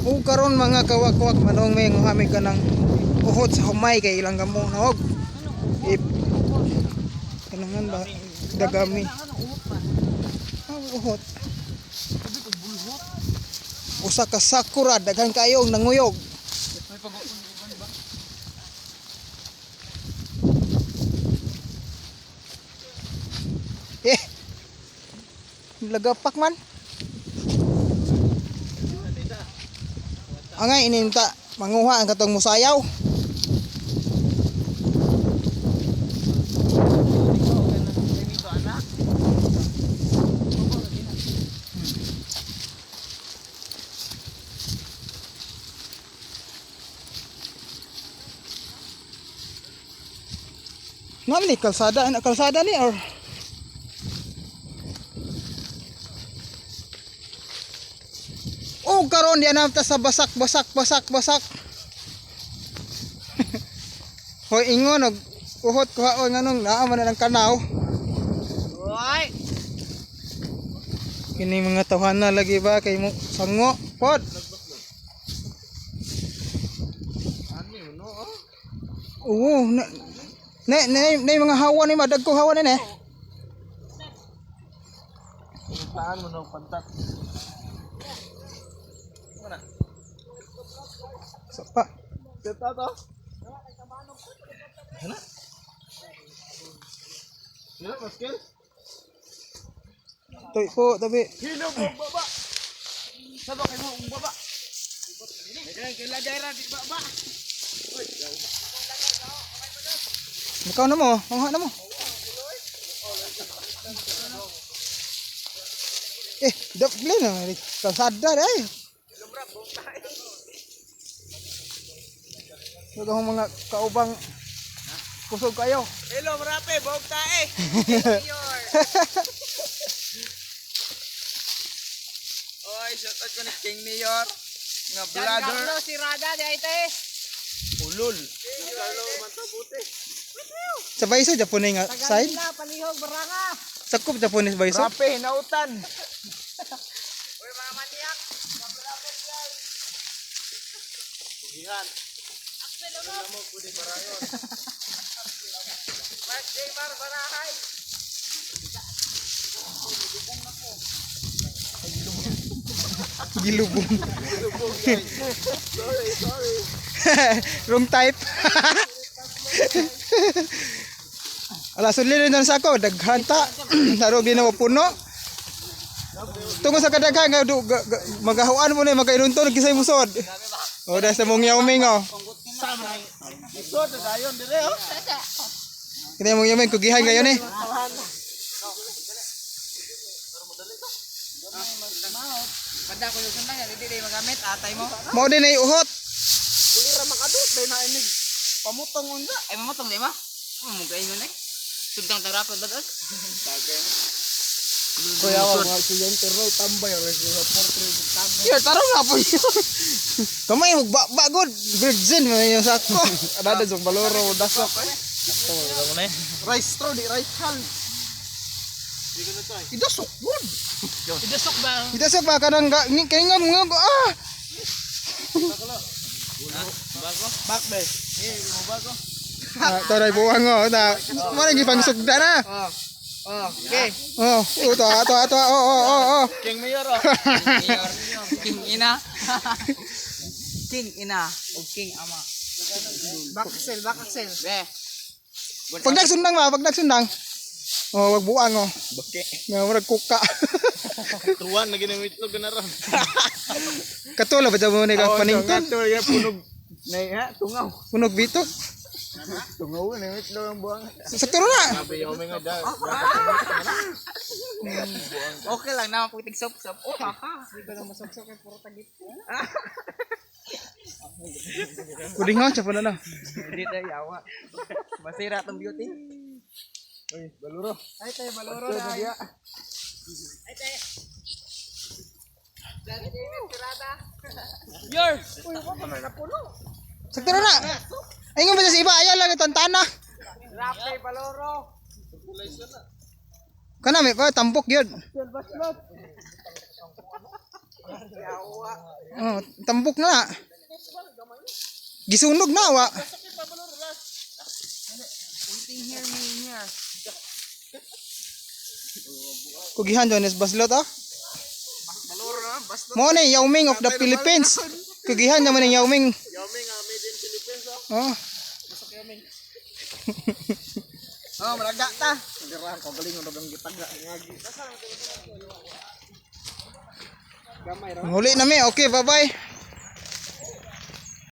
Ug karon, mga kawakwak, manong may nguhami ka ng uhot sa humay kay ilang gamo na og. Ip. Kanangan ba dagami. Ah, uhot. Usa ka sakura, daghan kayo ang nanguyog. May pag ba? Eh. Lagapak man. Angay ininta manguha ang katong musayaw. Namin ni kalsada, ana kalsada ni or Oh, karon di na ta sa basak basak basak basak. Hoy, ingon og uhot kuhaon nganong naa man na ng kanaw. Hoy! Kini mga tawhana lagi ba kay mo sango pod. Oo, na ne ne ne mga hawa ni madagko hawa ni ne. Saan mo nang pantat? Sapa. Ito to. Ano? Sino maskil? Tuy po tabi. Hilo mo baba. Saba kay mo ang baba. Kaya kay lagay ra di baba. Ikaw na mo, manguha na mo. Eh, doble na kalsada ay. Huwag akong mga kaubang kusog kayo. Hello marape, bog tae. Oy, shout out ko ni King Mayor nga vlogger. Carlos Sirada, di ay te. Ulol. Sa Baiso, Japanese nga side. Tagalila, Palihog, Baranga. Sakop Japanese Baiso. Rape, nautan. Uy, mga maniak. Mark J. Mar Barahay. Gilubong. Sorry, sorry. Wrong type. Ala, sulin na sa ako. Daghan ta. Tarog di na mapuno. Tungkol sa kadaghan, nga, magahuan mo na, magainunton, kisay musod. O, dahil sa mong yauming, oh. Isod na dayon dire oh. Kita mong yauming, kugihan ngayon eh. Banda ko yung sundang, hindi di magamit, atay mo. Mao din ay uhot. Kulira makadot day na inig pamutong unsa. Ay, mamutong di ba? Mamugay mo na eh. Sundang tarapon ba doon? Kuya wa mga estudyante ro tambay ro sa portrait tag. Yo, tarong nga po yun. Kamay, magbabagod. Virgin, may yung sako. Adada jong baloro dasok. Rice straw di rice hull. Idasok, good. Idusok ba? Idasok ba ka nang, kaya nga mga, ah! Back be. Eh, mo bago. Ah, taray buwang oh, ta. Mo nang gipangsugda na. Oh. Oh, okay. Oh, oh, to, to, to, oh, oh, oh, oh. King Mayor oh. Mayor. King Ina. King Ina o King Ama. Back axel, back axel. Be. Pag nagsundang ma, pag nagsundang. Oh, wag buang oh. Bake. Nga murag kuka. Tuwan na ginamit itlog na ron. Katula ba mo ni kang panington? Kato ya punog. Nay ha, tungaw. Punog bito. Tungaw na itlog ang buang. Sakto na. Sabi yo nga da. Okay lang naman pag tig-sop-sop. Oh, ha. Hindi ko na masok-sok kay puro tagit. Puding ha, tsapa na na. Hindi tayo yawa. Masira tong beauty. Oy, baluro. Ay tayo baluro na. Ay tayo. Yor! Sakto na. Ay nga ba sa iba ayaw lang itong tana. Rape baloro! Kana may pa tambok yun. Oh, tambok na. Gisunog na wa. Waiting here, me here. Kugihan Jonas Baslot ah. Baloro na, basta. Mo ni Yao Ming of the Philippines. Kugihan naman ang Yao Ming. Yao Ming, made in Philippines, oh. Oh. Basta Yao Ming. Oh, maraga ta. Girahan ko galing ang gitaga ngagi. Gamay ra. Huli na mi. Okay, bye-bye.